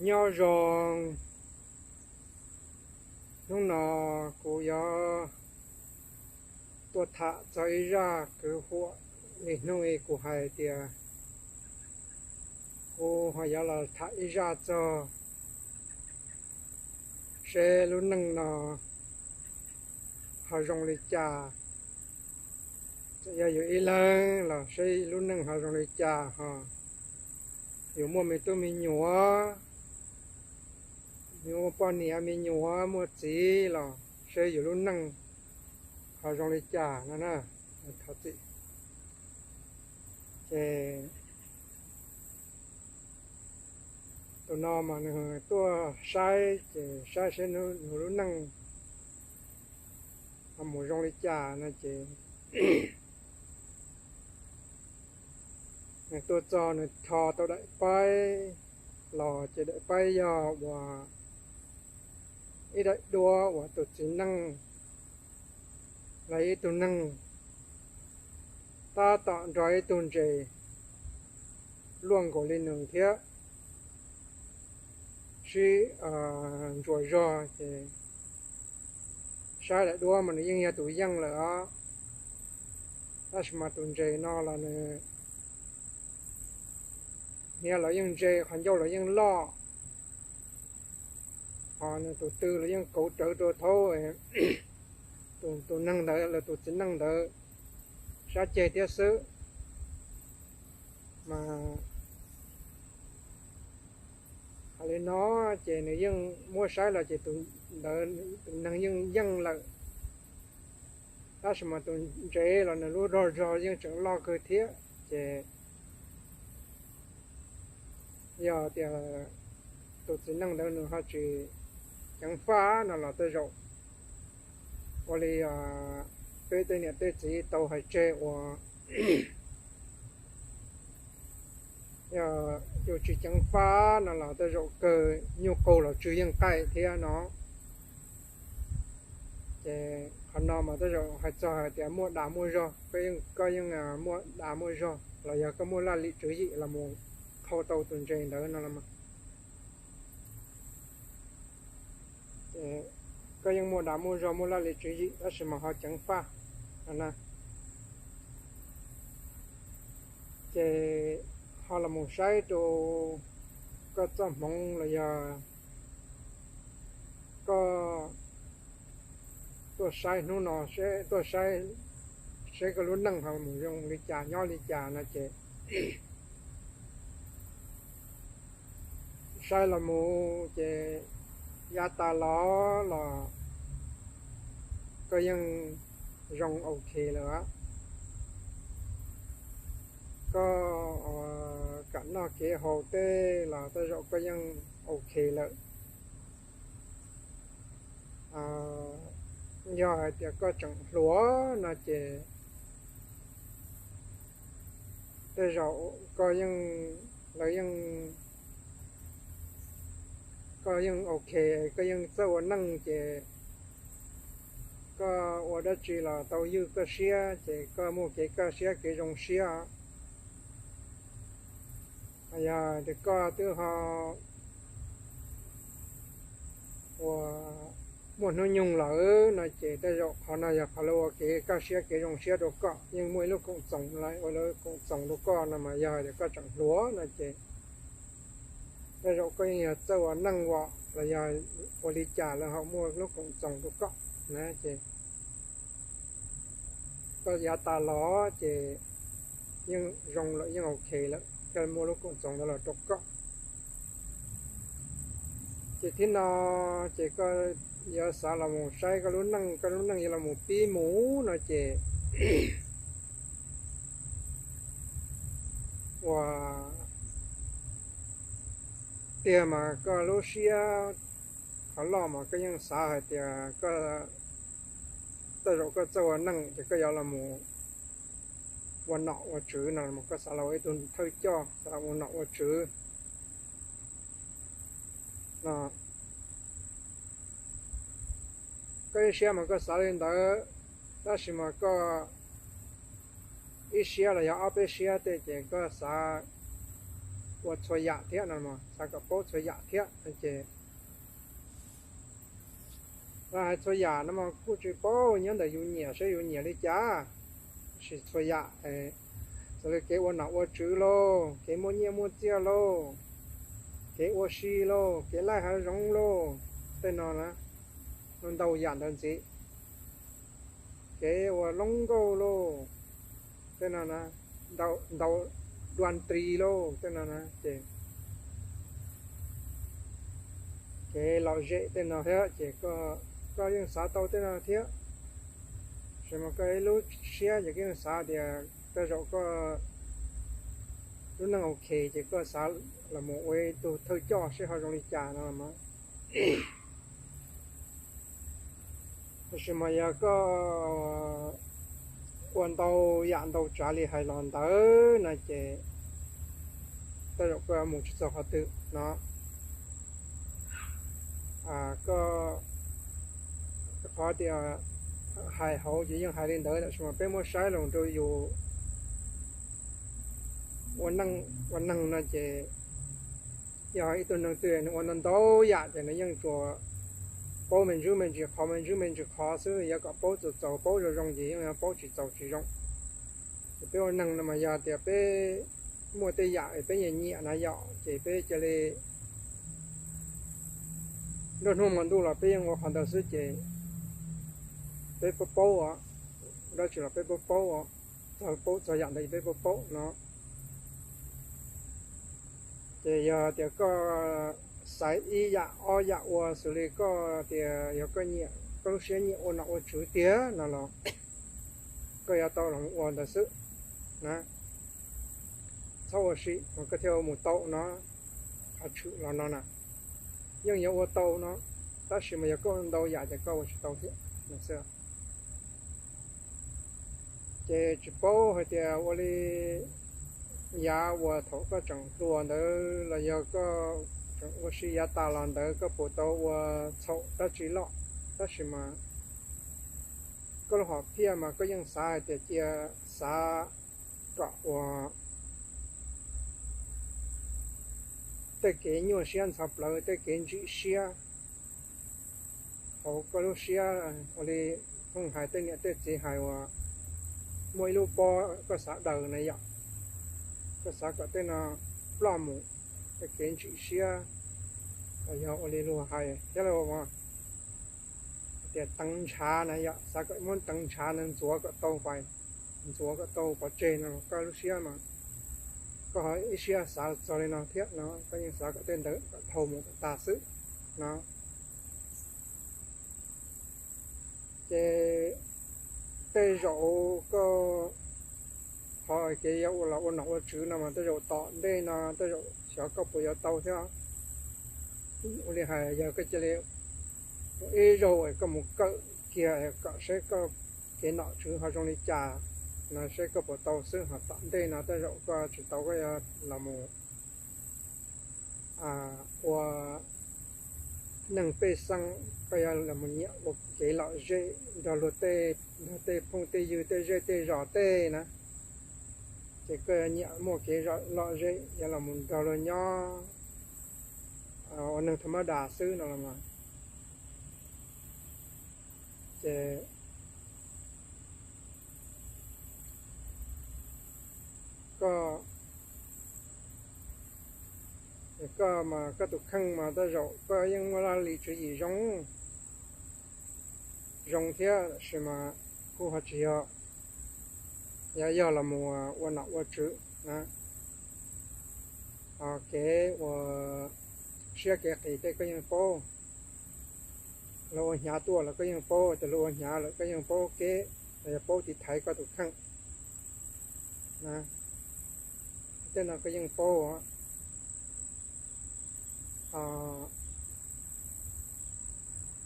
Nyob zoo, hnub no kuv yuav tuaj tham txog ib zaj kwv huam li hnub i kuv hais tias kuv ho yuav los tham ib zaj txog seb lub neej no ho zoo li cas. Txawm yog yus ib leeg los seb lub neej ho zoo li cas, ho yus muaj me tub me nyuam, yus muaj poj niam me nyuam muaj txiv los seb yus lub neej ho zoo li cas no na. Thov txim. Ces tus no mas nws tuaj saib ces saib seb nws lub neej ho mus zoo li cas no ces nws tuaj txog nws rho tau daim paib los ces daim paib yog uas ib daim duab uas tus txiv neej los ib tug neeg tab tom nrog ib tug ntses luaj nkaus li nws thiab sib ntsuas zog ces saib daim duab mas nws yeej yog tus yeej lawm os. Tab sis mas tus ntses no los nws hniav los yeej ntse, qhov ncauj los yeej loj, ho nws tus tw los yeej kauv rawv rau thaub tus neeg ntawd los tus txiv neej ntawd sab ceg thiab xwb. Mas hais li no ces nws yeej muab saib los ces tus ntawd tus neeg yeej yeej lawm, tab sis mas tus ntses los nws lub dag zog yeej tseem loj kawg thiab. Ces yog tias tus txiv neej ntawd nws ho tsis ceev faj no los tej zaum ua li peb tej niam tej txiv tau hais tseg uas yog yus tsis ceev faj no los tej zaum kawg nyuj qaug los tsw yeej qaij thiab no. Ces qhov no mas tej zaum hais txog hais tias muaj dag muaj zog, koj yeej muaj dag muaj zog los yog koj muaj laj lim tswv yim los mus qhau tau tus ntses ntawd no los mas koj yeej muaj dag muaj zog muaj laj lim tswv yim tab sis mas ho ceev faj no na. Ces ho los mus saib rau koj txoj hmoov los yog koj tuaj saib hnub no, tuaj saib seb koj lub neej ho mus zoo li cas nyob li cas no ces saib los mus ces yav tas los los koj yeej zoo ok lawm. Koj kam noj kev haus tej los tej zaum koj yeej ok lawm. Yog hais tias koj tseem hluas no ces tej zaum koj yeej, lawv yeej, koj yeej ok, koj yeej txawj ua neej ces koj ua dab tsi los tau ywj koj siab ces koj muaj kev kaj siab kev zoo siab. Yog tias koj twb ho ua muaj hnub nyoog lawm no ces tej zaum qhov no yog qhov lawv ua kev kaj siab kev zoo siab rau koj, yeej muaj ib lub koom txoos, lawv ua lawv koom txoos rau koj no mas yog tias koj tseem hluas no ces tej zaum koj yeej yog txawj ua neej os los yog ua li cas lawv ho muaj lub koom txoos rau koj na ces koj yav tas los ces yeej zoo lawm yeej ok lawm thiaj muaj lub koom txoos ntawd los rau koj. Ces thib no ces koj yuav xav los mus saib koj lub neej, koj lub neej yuav los mus pib mus no ces ua tiag mas koj lub siab qhov loj mas koj yeej xav hais tias koj, tej zaum koj txawj ua neej ces koj yuav los mus ua nom ua tswv no, koj xav los ua ib tug thawj coj, xav los ua nom ua tswv no. Koj ib siab mas koj xav li ntawd, tab sis mas koj ib siab los yog ob peb siab tej ces koj xav ua txhua yam thiab no, xav kom paub txhua yam thiab no ces los hais txhua yam no mas kuj tsis paub, nyob ntawm yus nyiam seb yus nyiam li cas. Tab sis txhua yam, xws li kev ua nom ua tswv lauj, kev muaj nyiaj muaj txiaj lauj, kev ua si lauj, kev laij hav zoov lauj, tej no na, ntau yam ntawd ntxiv. Kev ua loob nkauj lauj, tej no na, ntau, dua ntris lauj, tej no na ces kev lom zem tej no thiab ces koj yeej xav tau tej no thiab. Tab sis mas koj ib lub siab ces koj yeej xav tias tej zaum koj lub neej ok ces koj xav los mus ua ib tug thawj coj seb ho zoo li cas no mas. Tab sis mas yog koj ua ntau yam ntau tsav li hais los ntawd no ces tej zaum koj mus tsis txog qhov twg no. Koj, qhov tias hais hauv ces yeej hais li ntawd, tab sis mas peb muab saib los rau yus ua neeg no ces yog ib tug neeg twg nws ua ntau ntau yam ces nws yeej tsuas paub me ntsis me ntsis qhov, me ntsis me ntsis qhov xwb. Yog kom paub txaus txaus, paub zoo zoo ces yeej paub tsis txaus tsis zoo. Ces peb ua neeg no mas yog tias peb muaj tej yam peb nyiam nyiam na yom, ces peb cia li nruab hnub hmo ntuj los peb yeej ua qhov ntawd xwb ces peb paub paub os, dab tsi los peb paub paub os, txog paub txog yam ntawd peb paub paub no. Ces yog tias koj xaiv ib yam ob yam ua xws li koj tias yog koj nyiam, koj lub siab nyiam ua nom ua tswv tiag no los koj yuav tau los ua ntawd xwb na. Txhob ua si mas koj thiaj ua mus tau no, qhov tshwm los no na. Yeej yuav ua tau no, tab sis mas yog koj ua ntau yam ces koj ua tsis tau thiab no xwb. Ces tsis paub hais tias ua li yav uas thaum koj tseem hluas ntawd los yog koj tseem ua si yav tas los ntawd koj puas tau ua txhaum dab tsi loj, tab sis mas koj lub hom phiaj mas koj yeej xav hais tias cia xav kom ua tej kev nyuaj siab ntxhov plawv, tej kev ntsim siab hauv koj lub siab. Ua li phooj hais tej niam tej txiv hais uas muaj ib lub pob koj xav daws na yom, koj xav kom tej no ploj mus, tej kev ntsim siab, los yog ua li luag hais thiab lauj, tias teev ntshav na yom, xav kom muab teev ntshav na ntxuav kom tau pais, ntxuav kom tau pov tseg no koj lub siab mas koj ho ib siab xav txog li no thiab no, koj yeej xav kom tej ntawd kom dhau mus kom tag xwb no. Ces tej zaum koj, qhov kev yuav los ua nom ua tswv no mas tej zaum tom ntej no tej zaum xyov koj puas yuav tau thiab. Ua li hais yog koj cia li ib zaug koj mus kawm kiag kom seb koj kev nom tswv ho zoo li cas no seb koj puas tau xwb, ho tom ntej no tej zaum koj tsis tau koj yuav los mus ua neeg pej xeem, koj yuav los mus nyiam ua kev lom zem nrog luag tej, nrog tej phooj tej ywg tej zej tej zos tej na, ces koj yuav nyiam muaj kev lom zem yuav los mus nrog luag nyob ua neeg tha mab das xwb no los mas. Ces koj, koj mas koj tus kheej mas tej zaum koj yeej muaj laj lim tswv yim zoo, zoo thiab, tab sis mas kuj ho tsis yog, yog, yog los mus ua nom ua tswv na, kev ua siab kev qis tej koj yeej paub. Luag ua hnyav tuaj los koj yeej paub, ces luag ua hnyav lawm koj yeej paub kev, los yog paub tiv thaiv koj tus kheej. Tej no koj yeej paub.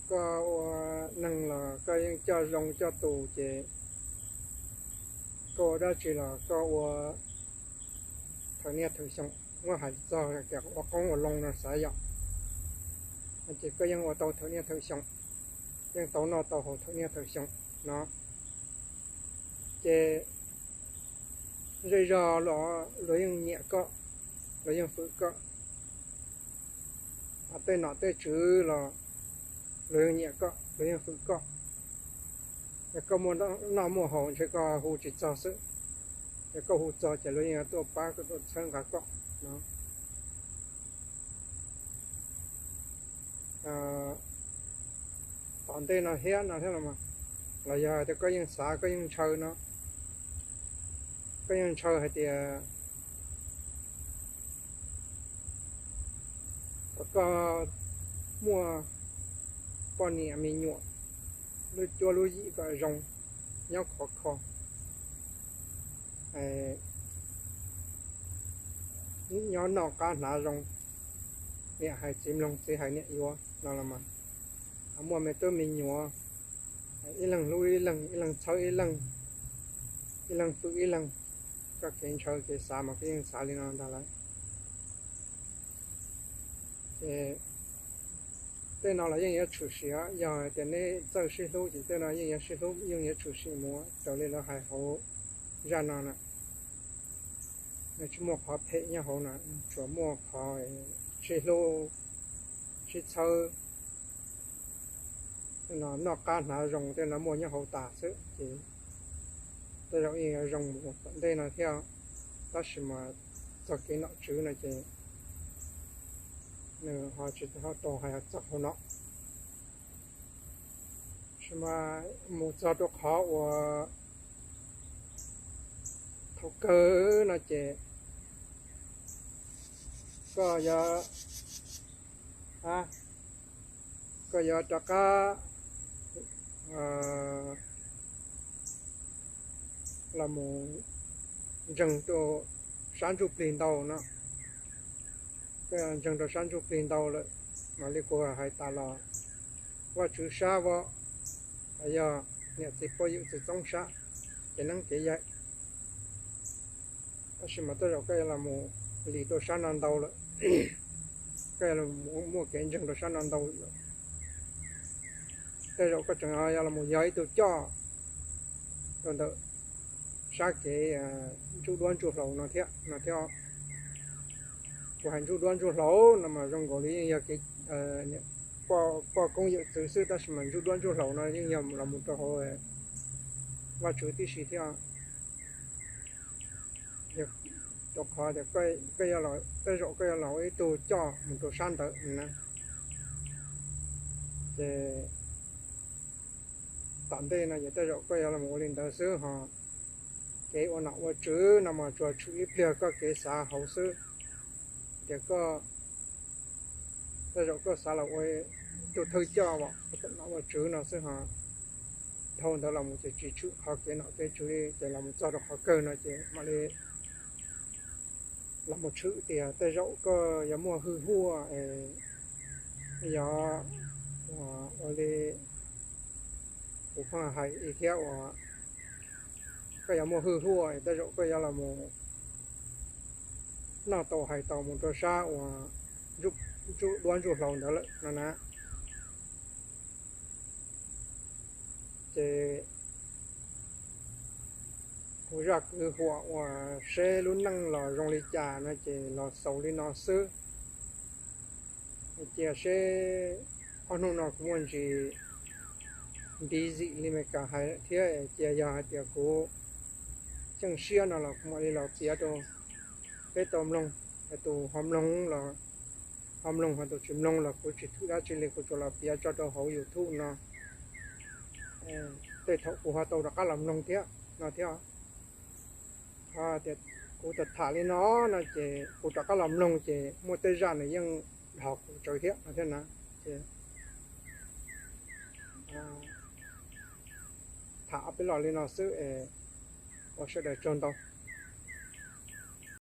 Koj ua neeg los koj yeej coj zoo coj tus, ces koj ua dab tsi los koj ua thawm niaj thawm xyoo. Muab hais txog tias ua qoob ua loo no xav yom, ces koj yeej ua tau thawm niaj thawm xyoo, yeej tau noj tau haus thawm niaj thawm xyoo no. Ces zej zog los luag yeej nyiam koj, luag yeej fwm koj. Tej nom tej tswv los luag yeej nyiam koj, luag yeej fwm koj. Yog koj muaj noj muaj haus ntshe koj hu tsis txog xwb, yog koj hu txog ces luag yeej yuav tuaj pab koj, tuaj txhawb nqa koj no. Tom ntej no thiab no thiab los, los yog tias koj yeej xav, koj yeej ntshaw no, koj yeej ntshaw hais tias kom koj muaj poj niam me nyuam, lub cuab lub yig kom zoo, nyob khov kho, nyob noj qab hnav zoo, niam hais txiv mloog, txiv hais niam yuav no los mas, muaj me tub me nyuam, ib leeg hlub ib leeg, ib leeg txhawb ib leeg, ib leeg fwm ib leeg. Koj kev ntshaw kev xav mas koj yeej xav li no ntag lawm. Ces tej no los yeej yuav tshwm sim, yog tias neb txawj sib hlub ces tej no yeej yuav sib hlub, yeej yuav tshwm sim mus raws li lawv hais hauv zaj no na. Nws tsis muaj qhov phem nyob hauv na, tsuas muaj qhov sib hlub, sib txhawb, noj qab hnav zoo tej no muaj nyob hauv tas xwb ces tej zaum yeej yuav zoo mus tom ntej no thiab. Tab sis mas txog kev nom tswv no ces nws ho tsis tau hais txog hauv no. Tab sis mas mus txog rau qhov uas thaum kawg no ces koj yuav, koj yuav rov qab los mus ntseeg rau sab ntsuj plig ntau no. Koj ntseeg rau sab ntsuj plig ntau lawm, mam li kuv hais tas los Vajtswv sab, yog niam txiv pog yawm txwv txoob sab, kev neeb kev yaig. Tab sis mas tej zaum koj yuav los mus lis rau sab no ntau lawm, koj yuav los muaj kev ntseeg rau sab no ntau lawm. Tej zaum koj tseem yuav los mus yog ib tug coj rau ntawm sab kev ntsuj duab ntsuj hlauv no thiab no thiab. Kuv hais ntsuj duab ntsuj hlauv no mas zoo nkaus li yeej yog kev poj koob yawm txwv xwb, tab sis mas ntsuj duab ntsuj hlauv no yeej yog los mus rau hauv Vajtswv tib si thiab. Rau qhov tias tej zaum koj yuav los ua ib tug coj mus rau sab ntawd na. Ces tom ntej no ces tej zaum koj yuav los ua li ntawd xwb ho. Kev ua nom ua tswv no mas tsuas tshwm ib pliag koj kev xav hauv xwb. Tias koj, tej zaum koj xav los ua ib tug thawj coj ua nom ua tswv no xwb ho. Dhau ntawd los mus ces tsis tshwm qhov kev nom kev tswv li, ces los mus txog rau qhov kawg no ces mam li los mus tshwm tias tej zaum koj yuav muaj hwj huaj, yog ua li kuv pheej hais thiab uas koj yuav muaj hwj huaj tej zaum koj yuav los mus noj tau hais tau mus rau sab uas ntsuj duab ntsuj hlauv ntawd lawm no na. Ces kuv zaj kwv huam uas seb lub neej los zoo li cas no ces los xaus li no xwb. Cia seb ob hnub no kuv muaj ntsis busy li Meskas hais thiab, cia yog hais tias kuv xyeej siab no los kuv mam li los piav rau peb tau mloog, hais tus ho mloog los ho mloog, hais tus tsis mloog los kuv tsis thwm dab tsi li, kuv tsuas los piav tso rau hauv YouTube no. Tej thaum kuv ho tau rov qab los mloog thiab no thiab. Tias kuv tham tham li no no ces kuv rov qab los mloog ces muaj tej zaj nws yeej dhos kuv tsawv thiab no thiab na. Ces tham ob peb los li no xwb es ua sawv daws tsaug ntau.